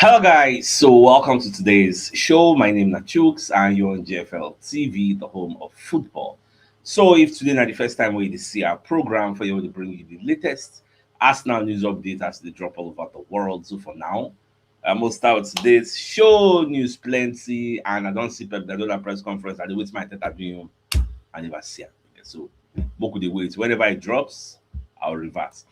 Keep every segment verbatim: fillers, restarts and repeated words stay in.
Hello, guys. So, welcome to today's show. My name is Nachooks, and you're on G F L T V, the home of football. So, if today na the first time we see our program for you, we bring you the latest Arsenal news update as they drop all over the world. So, for now, I must start today's show news plenty, and I don't see Pep Guardiola press conference. I dey wait my Teta doing, I never see it. So, book the wait. Whenever it drops, I'll revert.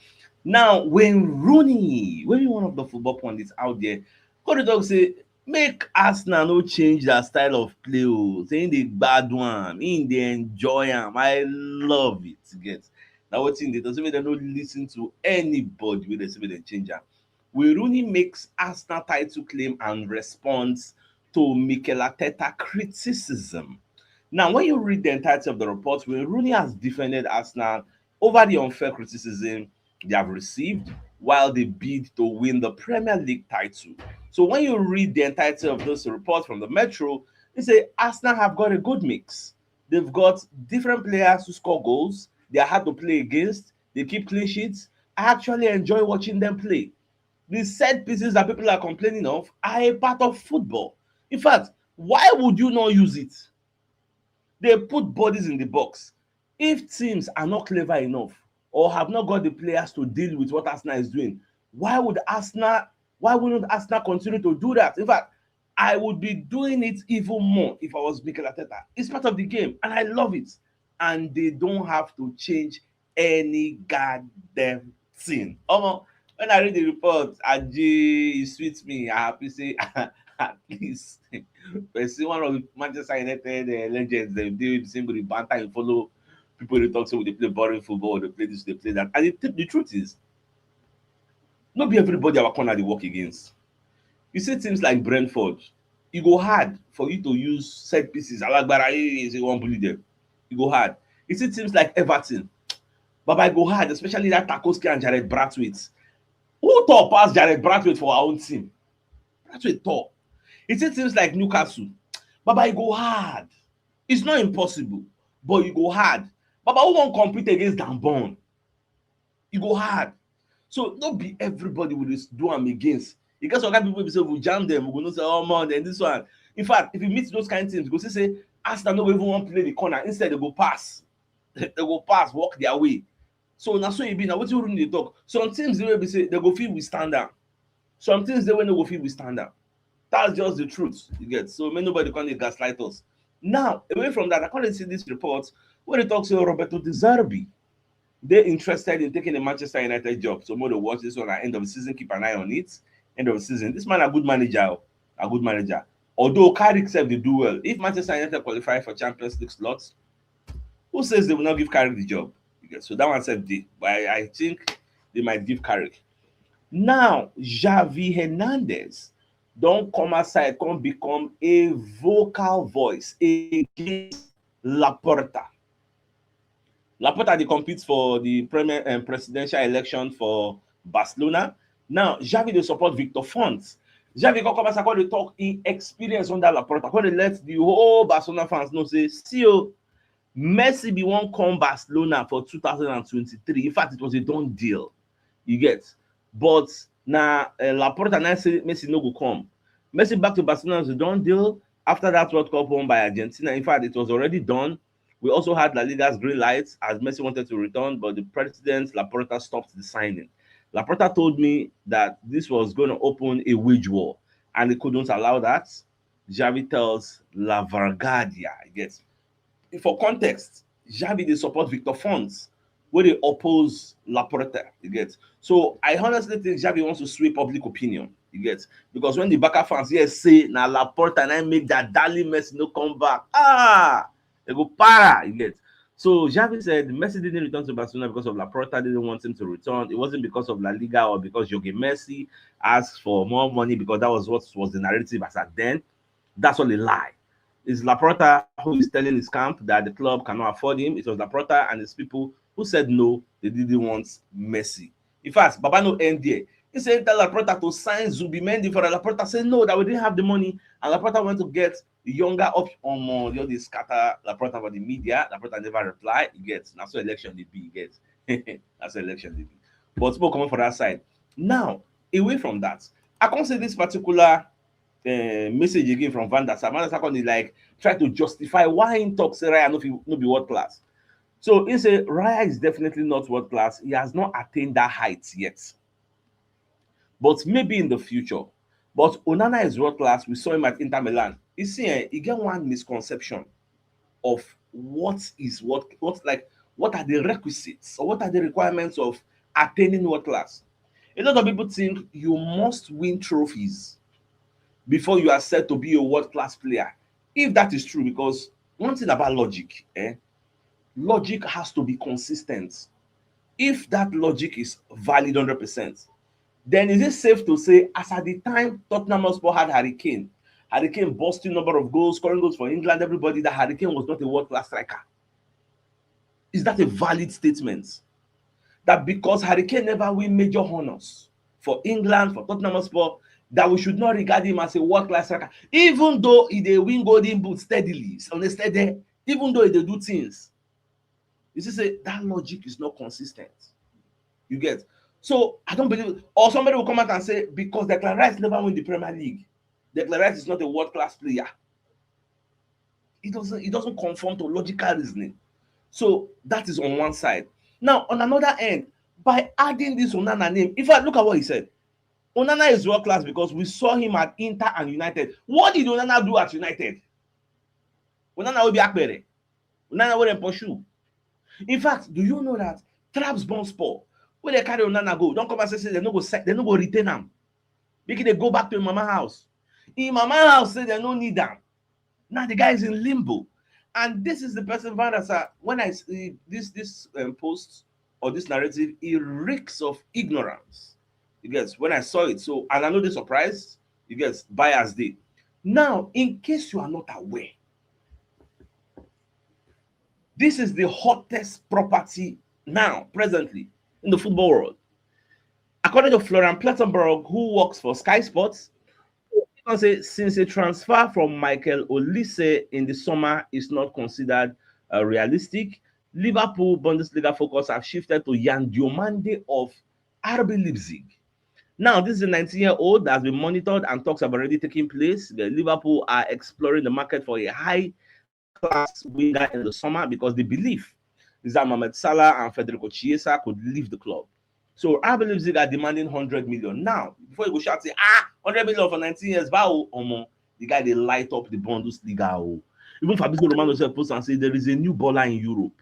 Now, Wayne Rooney, maybe one of the football pundits out there, go to talk say, make Arsenal no change their style of play. Oh, saying they bad one, in they enjoy am. I love it. Get now what thing they don't say they don't listen to anybody when they say they change am. Wayne Rooney makes Arsenal title claim and response to Mikel Arteta criticism. Now, when you read the entirety of the report, Wayne Rooney has defended Arsenal over the unfair criticism they have received while they bid to win the Premier League title. So when you read the entirety of this report from the Metro, they say Arsenal have got a good mix. They've got different players who score goals. They are hard to play against. They keep clean sheets. I actually enjoy watching them play. The set pieces that people are complaining of are a part of football. In fact, why would you not use it? They put bodies in the box. If teams are not clever enough or have not got the players to deal with what Arsenal is doing, why would Arsenal, why wouldn't Arsenal continue to do that? In fact, I would be doing it even more if I was Mikel Arteta. It's part of the game, and I love it. And they don't have to change any goddamn thing. Omo, when I read the report, Aji, it sweet me. I happy say at least person, one of the Manchester United uh, legends, they do the same with the banter and follow people. They talk so they play boring football, they play this, they play that. And the, the truth is, not be everybody our corner they work against. You see teams like Brentford, it go hard for you to use set pieces. Alagbara, eh, eh, say one bully them. It go hard. You see teams like Everton, but I go hard, especially that Tarkowski and Jared Brathwaite. Who tall pass Jared Brathwaite for our own team? Brathwaite tall. You see teams like Newcastle, but I go hard. It's not impossible, but you go hard. Baba, who won't compete against Danbon? You go hard. So don't be everybody will just do am against. You get some kind of people will say we jam them, we go no say, oh man, then this one. In fact, if you meet those kind of teams, go say say Arsenal no go even want play the corner. Instead, they go pass. They go pass, walk their way. So now so you be now what you really talk. Some teams they will be say they go feel withstand them. Some things they will no go feel withstand them. That's just the truth. You get so may nobody can gaslight us. Now, away from that, I can't see this report where they talk to Roberto De Zerbi. They're interested in taking a Manchester United job. So more to watch this one at end of the season, keep an eye on it. End of the season. This man a good manager. Oh. A good manager. Although Carrick said they do well. If Manchester United qualify for Champions League slots, who says they will not give Carrick the job? So that one said they. But I, I think they might give Carrick. Now, Xavi Hernandez don't come outside, come become a vocal voice against Laporta. Laporta they compete for the premier and um, presidential election for Barcelona. Now, Xavi they support Victor Font. Xavi come come outside, come they talk in experience under Laporta. Come they let the whole Barcelona fans know say, see you, Messi be one come Barcelona for two thousand twenty-three. In fact, it was a done deal. You get, but now uh, Laporta now say Messi no go come. Messi back to Barcelona is a done deal. After that World Cup won by Argentina, in fact, it was already done. We also had La Liga's green light as Messi wanted to return, but the president Laporta stopped the signing. Laporta told me that this was going to open a wage war, and he couldn't allow that. Xavi tells La Vanguardia, I guess. For context, Xavi they support Victor Font, where they oppose Laporta, you get. So I honestly think Xavi wants to sway public opinion, you get. Because when the Barca fans here say, now Laporta and I make that darling Messi no come back, ah, they go para, you get. So Xavi said Messi didn't return to Barcelona because of Laporta didn't want him to return. It wasn't because of La Liga or because Jorge Messi asked for more money, because that was what was the narrative as at then. That's all a lie. It's Laporta who is telling his camp that the club cannot afford him. It was Laporta and his people who said no, they didn't want Messi. In fact, Baba no end there. He said tell Laporta to sign Zubimendi for Laporta. Said no, that we didn't have the money, and Laporta went to get the younger option. Um, you know, they scatter Laporta for the media. Laporta never reply. He gets that's what election they be. He gets that's what election they be. But people coming for that side now. Away from that, I come see this particular uh, message again from Van der Sar. Van der Sar come dey, like, try to justify why he talk say Raya no fit, no be world class. So he say Raya is definitely not world class. He has not attained that height yet. But maybe in the future. But Onana is world class. We saw him at Inter Milan. You see, eh, he get one misconception of what is what, what, like, what are the requisites or what are the requirements of attaining world class. A lot of people think you must win trophies before you are said to be a world class player. If that is true, because one thing about logic, eh, logic has to be consistent. If that logic is valid hundred percent, then is it safe to say, as at the time Tottenham Hotspur had Harry Kane, Harry Kane busting number of goals, scoring goals for England, everybody, that Harry Kane was not a world class striker? Is that a valid statement? That because Harry Kane never win major honours for England, for Tottenham Hotspur, that we should not regard him as a world class striker, even though he dey win golden boot steadily, on a steady, even though he dey do things. You see, say that logic is not consistent. You get? So I don't believe, or somebody will come out and say, because Declan Rice never win the Premier League, Declan Rice is not a world class player. It doesn't, it doesn't conform to logical reasoning. So that is on one side. Now, on another end, by adding this Onana name, in fact, look at what he said. Onana is world class because we saw him at Inter and United. What did Onana do at United? Onana will be Akpere. Onana will pursue. In fact, do you know that Trabzonspor, where they carry Onana go, don't come and say, say they no go, they no go retain him. Make they go back to him mama house. In mama house, say they no need him. Now the guy is in limbo. And this is the person, Van der Sar, when I see this, this um, post or this narrative, it reeks of ignorance. You get? When I saw it, so, and I know the surprise, you get, bias day. Now, in case you are not aware, this is the hottest property now, presently, in the football world. According to Florian Plettenberg, who works for Sky Sports, he can say since a transfer from Michael Olise in the summer is not considered uh, realistic, Liverpool Bundesliga focus have shifted to Yan Diomande of R B Leipzig. Now, this is a nineteen-year-old that has been monitored and talks have already taken place. The Liverpool are exploring the market for a high-class winger in the summer because they believe is that Mohamed Salah and Federico Chiesa could leave the club. So R B Leipzig are demanding hundred million. Now, before you go shout, say, ah, hundred million for nineteen years, wow, omo, the guy dey light up the Bundesliga. Oh. Even Fabrizio Romano sef post and say there is a new baller in Europe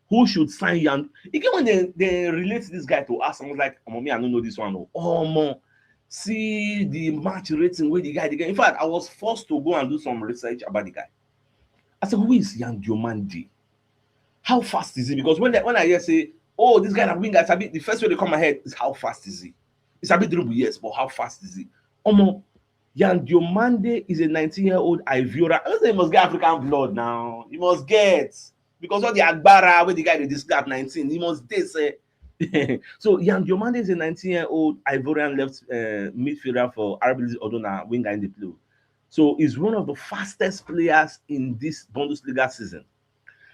who should sign Yan. Again, when they, they relate this guy to us, I was like, omo, me, I don't know this one. Oh, omo, see the match rating where the guy, the guy. In fact, I was forced to go and do some research about the guy. I said, who is Yan Diomande? How fast is he? Because when they, when I hear say, oh, this guy na winger, I sabi, the first way they come ahead is how fast is he? It's a bit dribble, yes, but how fast is he? Omo, Yan Diomande is a nineteen-year-old Ivorian. I don't say he must get African blood now. He must get, because all the agbara where the guy they display at nineteen, he must dey say. So Yan Diomande is a nineteen-year-old Ivorian left uh, midfielder for R B Leipzig, although na winger in the play. So he's one of the fastest players in this Bundesliga season,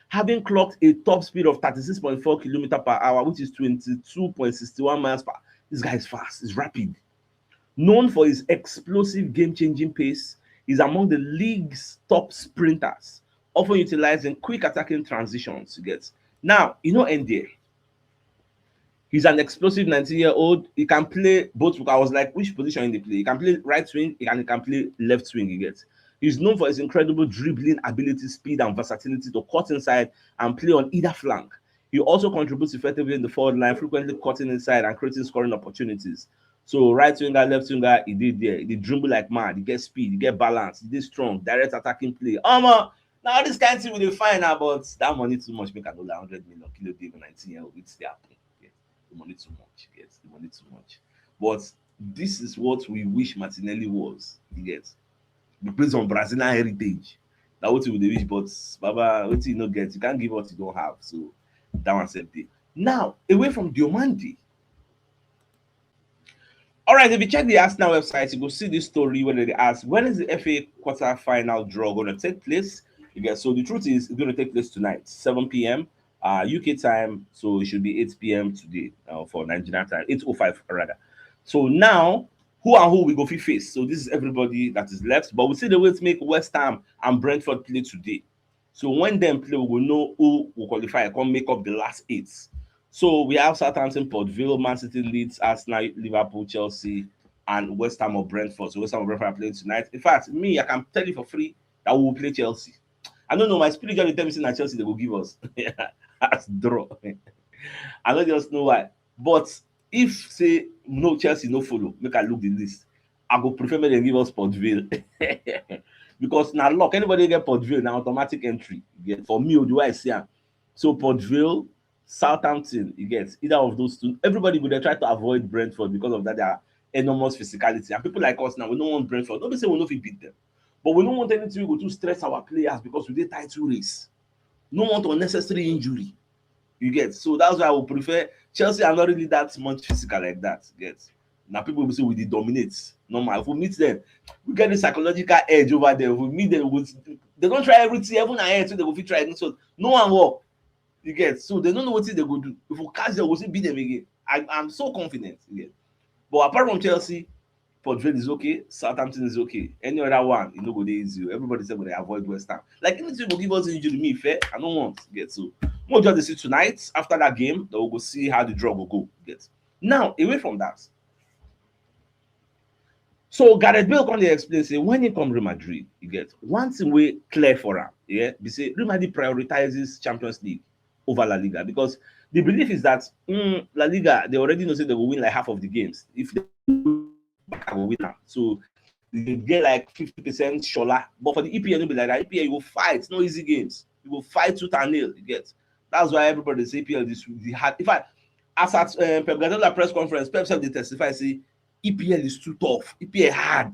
having clocked a top speed of thirty-six point four kilometer per hour, which is twenty-two point six one miles per hour. This guy is fast, he's rapid. Known for his explosive game-changing pace, he's among the league's top sprinters, often utilizing quick attacking transitions. You get? Now, you know, end there. He's an explosive nineteen-year-old. He can play both. I was like, which position in the play? He can play right wing, he can, he can play left wing, you get. He's known for his incredible dribbling ability, speed, and versatility to cut inside and play on either flank. He also contributes effectively in the forward line, frequently cutting inside and creating scoring opportunities. So right winger, left winger, he did there. He did dribble like mad. He get speed, he get balance, he did strong, direct attacking play. Omo, now this kind of thing we dey find out, but that money too much. Make I go like hundred million kilo dey nineteen year old. It's the happen. Yes, the money too much. Yes, the money too much. But this is what we wish Martinelli was. You get? We based on Brazilian heritage. Now what we dey wish, but Baba, what you no get, you can't give what you don't have. So that one same thing. Now, away from Diomande. All right, if you check the Arsenal website, you go see this story where they ask, when is the F A quarter final draw going to take place? You get, so the truth is, it's going to take place tonight, seven p m uh, U K time, so it should be eight p m today uh, for Nigerian time, eight oh five rather. So now, who and who we go fit face. So this is everybody that is left, but we still dey wait make West Ham and Brentford play today. So when dem play, we go know who will qualify and come make up the last eight. So we have Southampton, Port Vale, Man City, Leeds, Arsenal, Liverpool, Chelsea, and West Ham or Brentford. So West Ham or Brentford are playing tonight. In fact, me, I can tell you for free that we will play Chelsea. I don't know, my spirit just dey tell me say na Chelsea they go give us as draw. I don't just know why. But if say no Chelsea no follow, make I look the list. I go prefer make dem give us Port Vale. Because na luck, anybody get Port Vale na automatic entry. You get, for me, the way I see am. So Port Vale, Southampton, you get, either of those two. Everybody go dey try to avoid Brentford because of that their enormous physicality. And people like us now, we no want Brentford. No be say we no fit beat them. But we no want anything we go to stress our players because we dey title race. No want unnecessary injury. You get? So that's why I would prefer Chelsea are not really that much physical like that. You get? Now people will say we dey dominate. Normal. If we meet them, we get the psychological edge over them. If we meet them, we go, they don try everything, even ahead, so they go fit try against us. No one work. You get? So they don't know what they go do. If we catch them, we still beat them again. I, I'm so confident. You get? But apart from Chelsea, Port Vale is okay. Southampton is okay. Any other one, you know, go dey easy. Everybody said they avoid West Ham. Like, anything will give us injury, me fair. I don't want. You get? So we'll just see tonight after that game. Then we'll go see how the draw will go. You get? Now, away from that, so Gareth Bale come dey explain say when he come Real Madrid, you get, one thing wey clear for am, yeah, be say Real Madrid prioritizes Champions League over La Liga, because the belief is that, mm, La Liga, they already know say they go win like half of the games. If they go win am, so they get like fifty percent shola. But for the E P L, no be like that. E P L, you go fight, no easy games. You go fight tooth and nail. You get? That's why everybody say E P L is the hard. In fact, as at, um, Pep Guardiola press conference, Pep sef dey testify say E P L is too tough. E P L hard.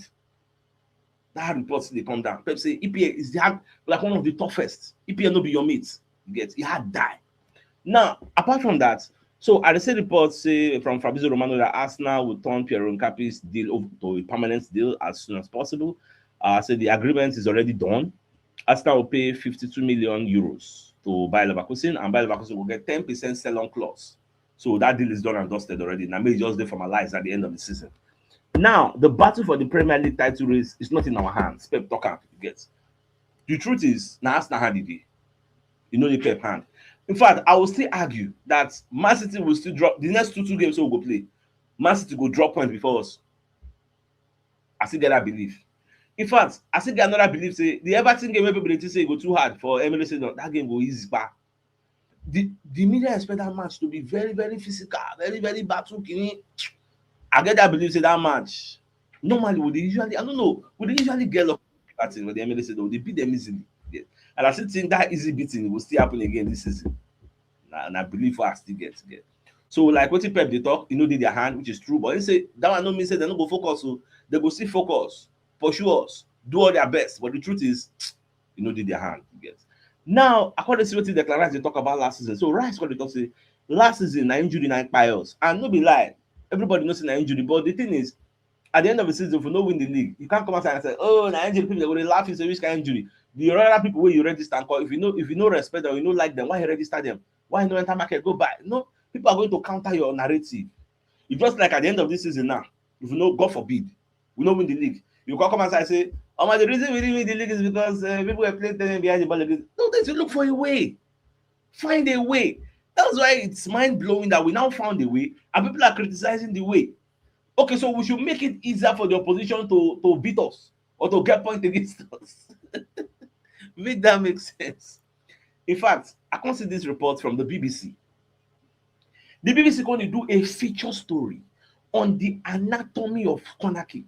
That report dey come down. Pep say E P L is the hard, like, one of the toughest. E P L no be your mate. You get? E hard die. Now, apart from that, so I see reports say from Fabrizio Romano that Arsenal will turn Piero Nkapi's deal over to a permanent deal as soon as possible. Uh, say the agreement is already done. Arsenal will pay fifty-two million euros to Bayer Leverkusen, and Bayer Leverkusen will get ten percent sell-on clause. So that deal is done and dusted already. Now, may just dey formalized at the end of the season. Now, the battle for the Premier League title race is not in our hands. Pep talk am, you get. The truth is, na Arsenal hand e dey. You know, the Pep hand. In fact, I will still argue that Man City will still drop the next two two games we go play. Man City go drop point before us. I still get that belief. In fact, I still get another belief say the Everton game wey people dey think say e go too hard for Emirates Stadium, that game go easy pa. The the media expect that match to be very, very physical, very, very battle kini. I get that belief say that match, normally we dey usually, I don't know, we dey usually get lucky that thing with the Emirates Stadium, they beat them easily. Yeah. And I still think that easy beating will still happen again this season. Na, na belief wey I still get, get. So, like, wetin Pep dey talk, e no dey their hand, which is true. But he say that one no mean say they no go focus. So they go still focus, pursue us, do all their best. But the truth is, e no dey their hand. You get? Now, according to wetin Declan Rice dey talk about last season, so Rice come dey talk say last season na injury na kpai us, and no be lie, everybody know say na injury. But the thing is, at the end of the season, if we no win the league, you can't come outside and say, "Oh, na injury." People dey go dey laugh you, say, "Which kind injury?" The other people wey you register and call, if you know, if you no respect them, you no like them, why you register them? Why you no enter market go buy? No, people are going to counter your narrative. It's just like at the end of this season now, if you know, God forbid, we no win the league, you go come outside say, "Oh my, the reason we didn't win the league is because, uh, people were playing ten men behind the ball against." No, then you look for a way, find a way. That's why it's mind blowing that we now found a way, and people are criticizing the way. Okay, so we should make it easier for the opposition to, to beat us or to get point against us. Make that make sense. In fact, I come see this report from the B B C. The B B C come dey do a feature story on the anatomy of corner kick,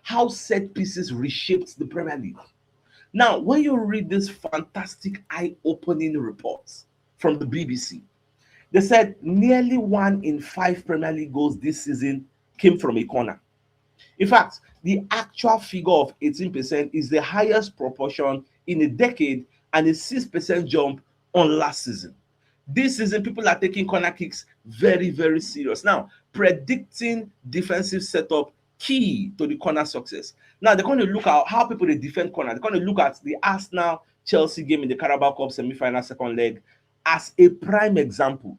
how set pieces reshaped the Premier League. Now, when you read this fantastic, eye-opening report from the B B C, they said nearly one in five Premier League goals this season came from a corner. In fact, the actual figure of eighteen percent is the highest proportion in a decade and a six percent jump on last season. This season, people are taking corner kicks very, very serious. Now, predicting defensive setup key to the corner success. Now, they come dey look at how people dey defend corner. They come dey look at the Arsenal Chelsea game in the Carabao Cup semi-final second leg as a prime example.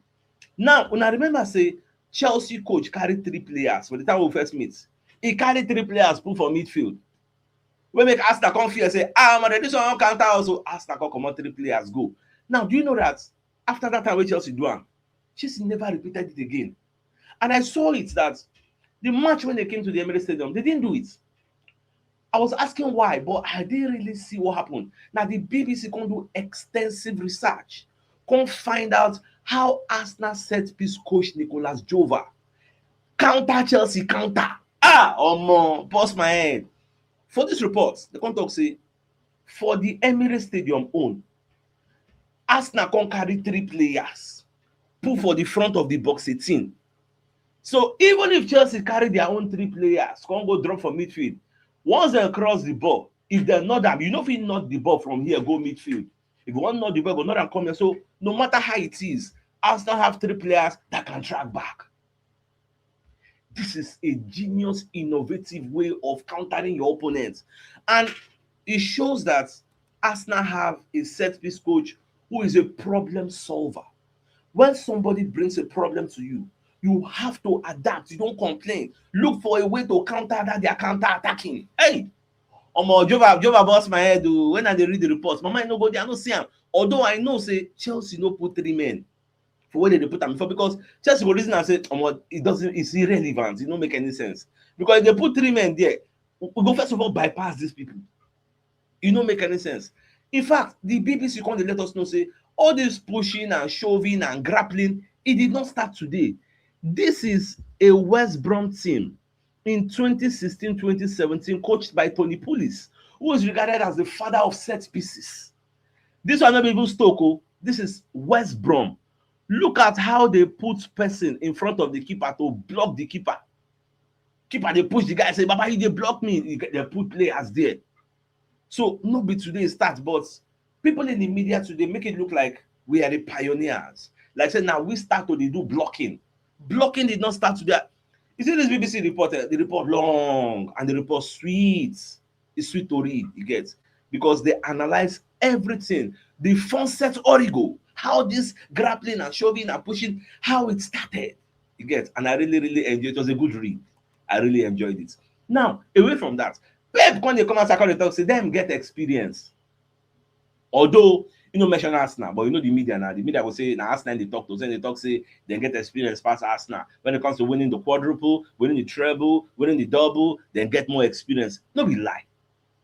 Now, una remember say Chelsea coach carry three players for the time we first meet. He carry three players put for midfield. Wey make Arsenal come fear say, ah, man, this one wan counter us o. Arsenal come comot three players go. Now, do you know that after that time wey Chelsea do am, Chelsea never repeated it again. And I saw it that the match when they came to the Emirates Stadium, they didn't do it. I was asking why, but I didn't really see what happened. Now, the B B C come do extensive research, come find out how Arsenal set piece coach Nicolas Jova counter Chelsea, counter. Ah, omo, burst my head. For this report, they come talk say, for the Emirates Stadium own, Arsenal come carry three players, put for the front of the box eighteen. So even if Chelsea carry their own three players, come go drop for midfield, once they cross the ball, if they nod am, you no fit nod the ball from here go midfield. If you wan nod the ball, go nod am come here. So no matter how it is, Arsenal have three players that can track back. This is a genius, innovative way of countering your opponent. And it shows that Arsenal have a set piece coach who is a problem solver. When somebody brings a problem to you, you have to adapt. You don't complain. Look for a way to counter that they are counter-attacking. Hey! Omo, Jova, Jova burst my head o. When I dey read the reports, my mind no go there, I no see am. Although I know say Chelsea no put three men for where they dey put am before, because Chelsea go reason am say, omo, it doesn't, it's irrelevant. It no make any sense. Because if they put three men there, we, we go first of all bypass these people. It no make any sense. In fact, the B B C come dey let us know say all this pushing and shoving and grappling, it did not start today. This is a West Brom team in twenty sixteen twenty seventeen, coached by Tony Pulis, who is regarded as the father of set pieces. This one no be even Stoke o. This is West Brom. Look at how they put person in front of the keeper to block the keeper. Keeper dey push the guy, say, "Baba, you dey block me." They put players there. So no be today e start, but people in the media today make it look like we are the pioneers. Like say now we start to dey do blocking. Blocking did not start today. You see this B B C report, eh, the report long and the report sweet. It's sweet to read, you get, because they analyze everything. The fun set origo, how this grappling and shoving and pushing, how it started, you get. And I really, really enjoyed it. It was a good read. I really enjoyed it. Now, away from that, Pep come dey come out and come dey talk say dem get experience. Although you no mention Arsenal, but you know the media now. The media go say na Arsenal they talk to, say they talk say they get experience past Arsenal. When it comes to winning the quadruple, winning the treble, winning the double, then get more experience. No be lie.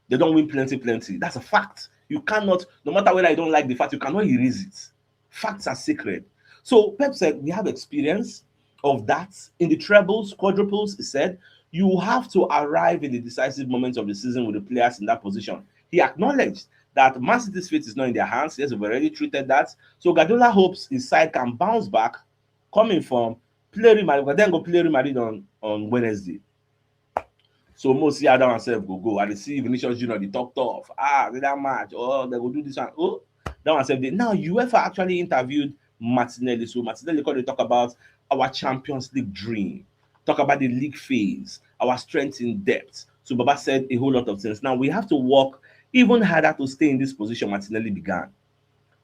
They don't win plenty, plenty. That's a fact. You cannot, no matter whether you don't like the fact, you cannot erase it. Facts are sacred. So Pep said, "We have experience of that in the trebles, quadruples." He said, "You have to arrive in the decisive moments of the season with the players in that position." He acknowledged that Man City's fate is not in their hands. Yes, we've already treated that. So Guardiola hopes his side can bounce back, come in form, play Real Madrid, then go play Real Madrid on, on Wednesday. So mo see how that one sef go go. I dey see Vinicius Junior dey talk tough. Ah, that match. Oh, they go do this one. Oh, that one sef dey. Now UEFA actually interviewed Martinelli. So Martinelli come dey talk about our Champions League dream, talk about the league phase, our strength in depth. So Baba said a whole lot of things. Now we have to work even harder to stay in this position Martinelli began.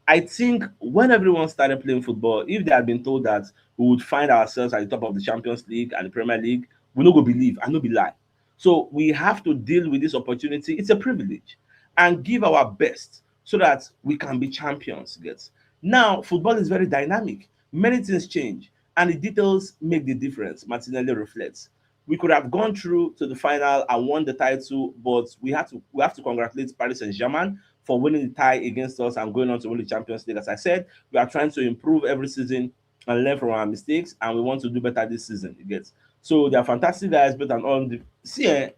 I think when everyone started playing football, if they had been told that we would find ourselves at the top of the Champions League, at the Premier League, we no go believe, I no be lie. So we have to deal with this opportunity. It's a privilege, and give our best so that we can be champions. Get, now football is very dynamic. Many things change, and the details make the difference. Martinelli reflects. We could have gone through to the final and won the title, but we had to we have to congratulate Paris Saint-Germain for winning the tie against us and going on to win the Champions League. As I said, we are trying to improve every season and learn from our mistakes, and we want to do better this season. You get, so they are fantastic guys, but and on the see, eh,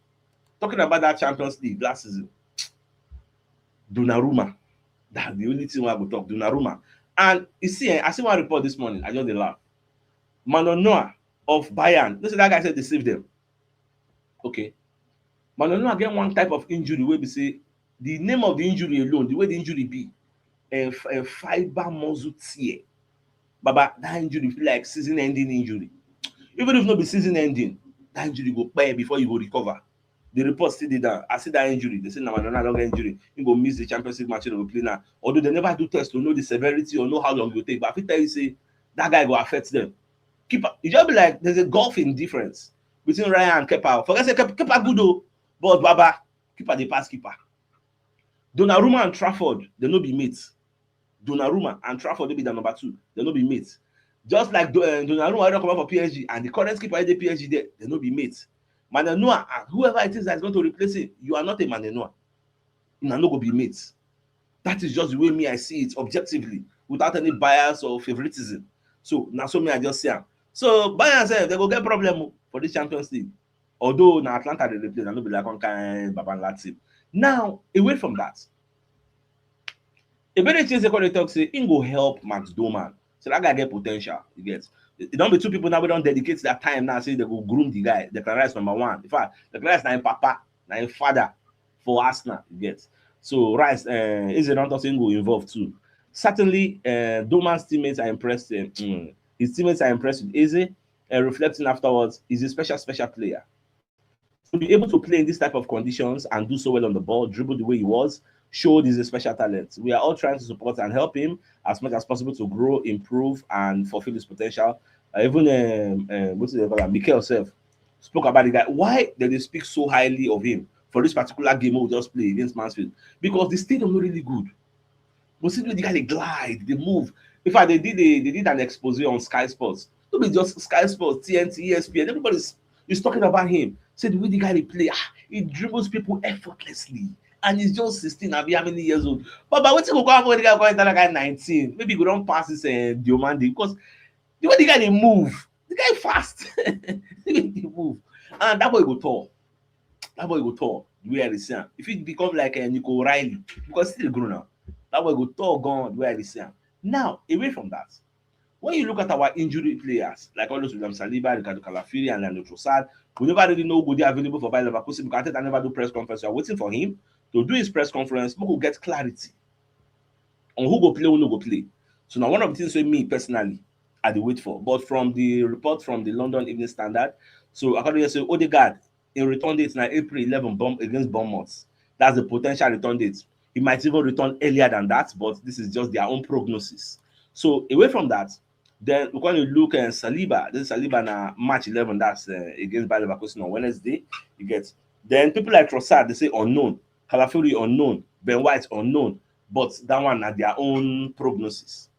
talking about that Champions League last season, Donnarumma. That's the only thing I go talk. Donnarumma. And you see, eh, I see one report this morning. I just dey laugh. Manuel Neuer of Bayern. They say that guy said they saved them. Okay. Manuel Neuer get one type of injury wey be say the name of the injury alone, the way the injury be, a, a fiber muscle tear. Baba, that injury feel like season-ending injury. Even if no be season-ending, that injury go pay before you go recover. The report still dey down. I see that injury. They say na Maradona don get injury. He go miss the Champions League match he go play now. Although they never do test to know the severity or know how long it go take, but I fit tell you say that guy go affect them. Keeper, it just be like there's a gulf in difference. between Raya and Kepa. Forget say Kepa good o, but Baba, keeper dey pass keeper. Donnarumma and Trafford, dem no be mates. Donnarumma and Trafford dey be their number two, dem no be mates. Just like Do- uh, Donnarumma wey don comot for P S G and the current keeper wey dey P S G there, dem no be mates. Manuel Neuer and whoever it is that is going to replace him, you are not a Manuel Neuer. Una no go be mates. That is just the way me I see it objectively, without any bias or favoritism. So na so me I just see am. So Bayern sef, dem go get problem o for this Champions League. Although na Atalanta dem dey play, na no be like one kind Babanla team. Now, away from that, Eberechi Eze come dey talk say im go help Max Doman. So that guy get potential, you get. E don be two people now wey don dedicate their time now, say dem go groom the guy. Declan Rice number one. In fact, Declan Rice na im papa, na im father for Arsenal, you get. So Rice, uh, Eze don talk say im go involve too. Certainly, uh, Doman's teammates are impressed. Uh, mm, his teammates are impressed with Eze. Uh, reflecting afterwards, he's a special, special player. To be able to play in this type of conditions and do so well on the ball, dribble the way he was, showed he's a special talent. We are all trying to support and help him as much as possible to grow, improve, and fulfill his potential. Uh, even um, uh, what's it called? Mikel himself spoke about the guy. Why did they speak so highly of him for this particular game we just played against Mansfield? Because the stadium not really good. But see the guy they glide, they move. In fact, they did a, they did an expose on Sky Sports. Not be just Sky Sports, T N T, E S P N. Everybody's is talking about him. Say the way the guy they play, ah, he dribbles people effortlessly. And he's just sixteen, I be how many years old? But by what you go go for the guy going that guy nineteen? Maybe go don't pass this uh, Diomande because the way the guy they move, the guy fast. The way they move, and that boy go tall. That boy go tall. The way I dey see am, if he become like uh, Nico O'Reilly, because still grow now. That boy go tall gone. The way I dey see am. Now, away from that, when you look at our injury players like all those William Saliba, Ricardo Calafiori, and Leandro Trossard, we never really know who go dey available for Bayer Leverkusen because Arteta never do press conference. We are waiting for him to do his press conference. We go get clarity on who go play, who no go play. So now one of the things wey me personally I dey wait for, but from the report from the London Evening Standard, so according to say Odegaard in return date na April eleven bomb against Bournemouth. That's the potential return date. He might even return earlier than that, but this is just their own prognosis. So away from that, then we going to look at uh, Saliba. This is Saliba na March eleven. That's uh, against Bayer Leverkusen on Wednesday. You get then people like Trossard, they say unknown. Calafiori unknown. Ben White unknown. But that one na their own prognosis.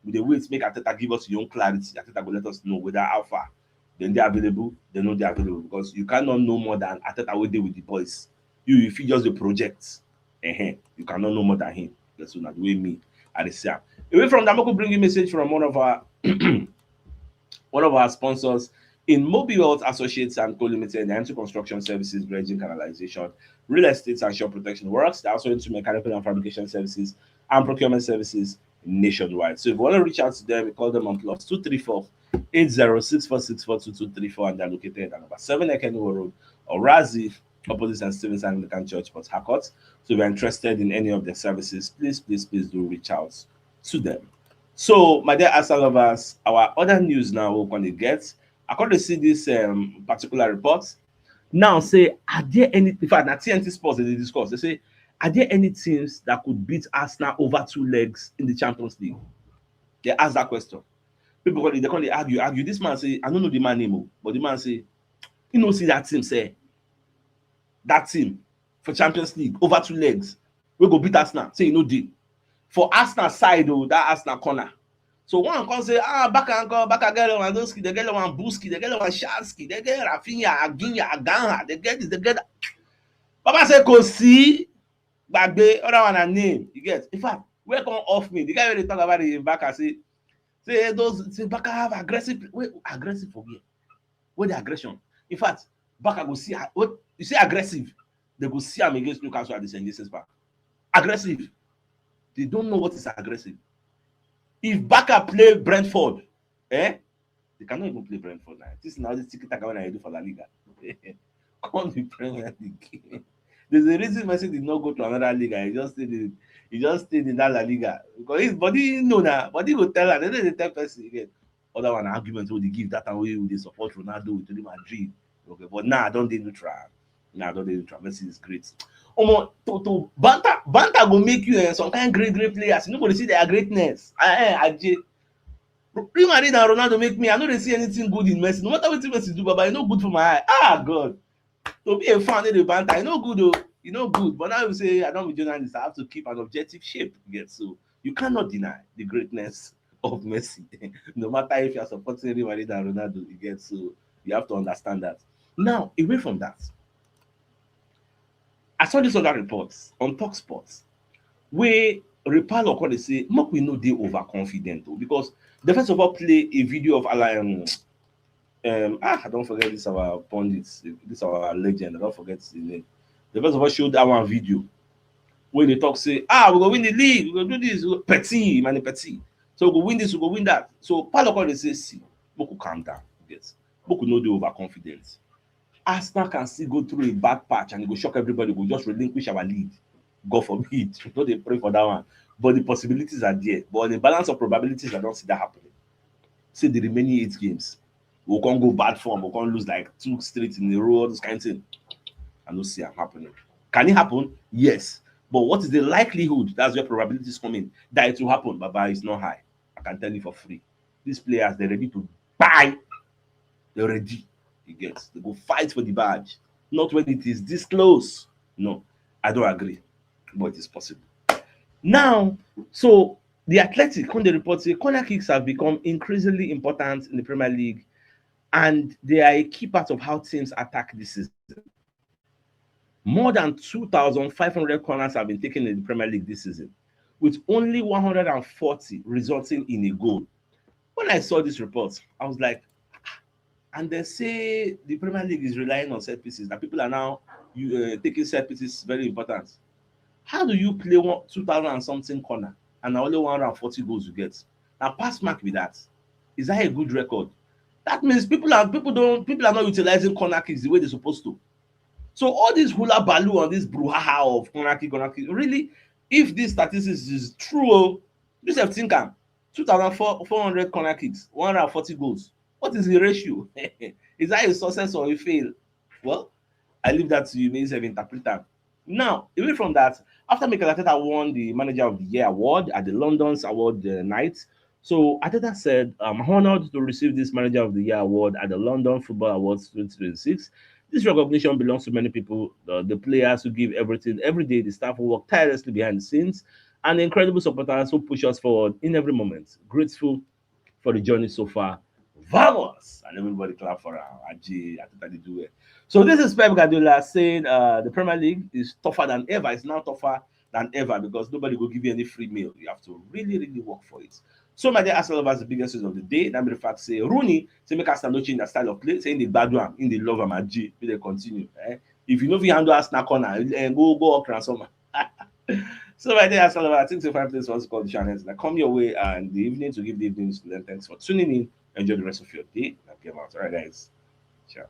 We dey wait make Arteta give us your own clarity. Arteta go let us know whether how far then they available, they know they available because you cannot know more than Arteta wey dey with the boys. You if you just the project, uh-huh, you cannot know more than him. That's not the way me I dey see am. Away from that, I go bring you message from one of our one of our sponsors in Mobile Health Associates and Co Limited, they're into construction services, dredging, canalization, real estate, and shore protection works. They're also into mechanical and fabrication services and procurement services nationwide. So if you want to reach out to them, you call them on plus two three four eight zero six four six four two two three four, and they're located at number seven Ekenwo Road, Orazi, opposite Saint Stephen's Anglican Church, Port Harcourt. So if you're interested in any of their services, please, please, please do reach out to them. So, my dear Arsenal lovers, our other news now we're going to get. I come to see this um, particular report. Now say, are there any, in fact, na T N T Sports they discuss. They say, are there any teams that could beat Arsenal over two legs in the Champions League? They ask that question. People come, they come, they argue, argue. This man say, I don't know the man name, oh, but the man say, you know, see that team say, that team for Champions League over two legs, we go beat Arsenal. Say you know deal. For Arsenal side, oh, that Arsenal corner. So one come say, ah, Barca and come, Barca get Lewandowski, they get Lewandowski, they get Lewandowski, they get Rafinha, Aginya, Aganha, they get this, they get that. Baba say, go see, Bagbe, other one a name, you get. In fact, where come off me? The guy wey dey talk about the Barca say, say those, say Barca have aggressive, wait, aggressive for where? Where the aggression? In fact, Barca go see, wait, you see aggressive, they go see am against Newcastle at the Saint James's Park. Aggressive. They don't know what is aggressive. If Barca play Brentford, eh? They cannot even play Brentford now. This is now the tiki taka when I do for La Liga. Come the Premier League. There's a reason Messi did not go to another league. He just stayed in, he just stayed in that La Liga because his body know now. Body go tell her. They don't dey tell person again. Other one argument wey dey give that time wey dey support Ronaldo with Real Madrid. Okay, but now I don't dey neutral. Now I don't dey neutral. Messi is great. Omo, to to Banta Banta go make you eh, some kind great great players. You no go dey see their greatness. Eh, eh, Aje. Real Madrid and Ronaldo make me, I no dey see anything good in Messi. No matter wetin Messi do, baba, e no good for my eye. Ah, God. To be a fan, dey banter, e no good o. E no good. But now you say I don be journalist, I have to keep an objective shape. You get? So you cannot deny the greatness of Messi. No matter if you are supporting Real Madrid and Ronaldo, you get? So you have to understand that. Now, away from that, I saw this other report on Talk Sports wey Repalo come dey say make we no dey overconfident o, because dem first of all play a video of Ala um, um ah I don forget this our pundit, this our legend, I don forget his name. Dem first of all show that one video wey dey talk say, ah, we go win the league, we go do this, we go, Petit, Mani Petit. So we go win this, we go win that. So Palo come dey say, see, make we calm down, yes, make we no dey overconfident. Arsenal can still go through a bad patch and e go shock everybody, go just relinquish our lead. God forbid. We no dey pray for that one. But the possibilities are there. But on the balance of probabilities, I don see that happening. Say the remaining eight games, we come go bad form, we come lose like two straight in a row, all this kind of thing. I no see am happening. Can it happen? Yes. But what is the likelihood? That's where probabilities come in. That it will happen, baba, it's not high. I can tell you for free. These players, they're ready to buy. They're ready. You get? They go fight for the badge. Not when it is this close. No, I don't agree. But it is possible. Now, so the Athletic come dey report say corner kicks have become increasingly important in the Premier League, and they are a key part of how teams attack this season. More than two thousand five hundred corners have been taken in the Premier League this season, with only one hundred and forty resulting in a goal. When I saw this report, I was like, "Ah," and they say the Premier League is relying on set pieces, that people are now uh, taking set pieces very important. How do you play one, two thousand and something corner and only one hundred and forty goals you get? Now, pass mark with that. Is that a good record? That means people are people don't people are not utilizing corner kicks the way they're supposed to. So all this hula baloo and this brouhaha of corner kick, corner kick, really, if these statistics is true, oh, you sef think am, two thousand four hundred corner kicks, one hundred and forty goals. What is the ratio? Is that a success or a fail? Well, I leave that to you, may you sef interpret am. Now, away from that, after Mikel Arteta won the Manager of the Year award at the London's award uh, night, so Arteta said, "I'm honored to receive this Manager of the Year award at the London Football Awards twenty twenty-six. This recognition belongs to many people, uh, the players who give everything every day, the staff who work tirelessly behind the scenes, and the incredible supporters who push us forward in every moment. Grateful for the journey so far. Vamos!" And everybody clap for am. Ajay, Arteta dey do well. So this is Pep Guardiola saying uh, the Premier League is tougher than ever. It's now tougher than ever because nobody go give you any free meal. You have to really, really work for it. So my dear Arsenal lovers, the biggest news of the day, that be the fact say Rooney say make Arsenal no change their style of play, say im dey gbadu am, im dey love am, Ajay, make dem continue. Eh? If you no fit handle Arsenal corner, eh, go go Okran summer. So my dear Arsenal lovers, I think it's a fine place for us to call the channels. Now come your way and the evening to give the evening to them. Thanks for tuning in. Enjoy the rest of your day. Now get out. All right, guys. Ciao.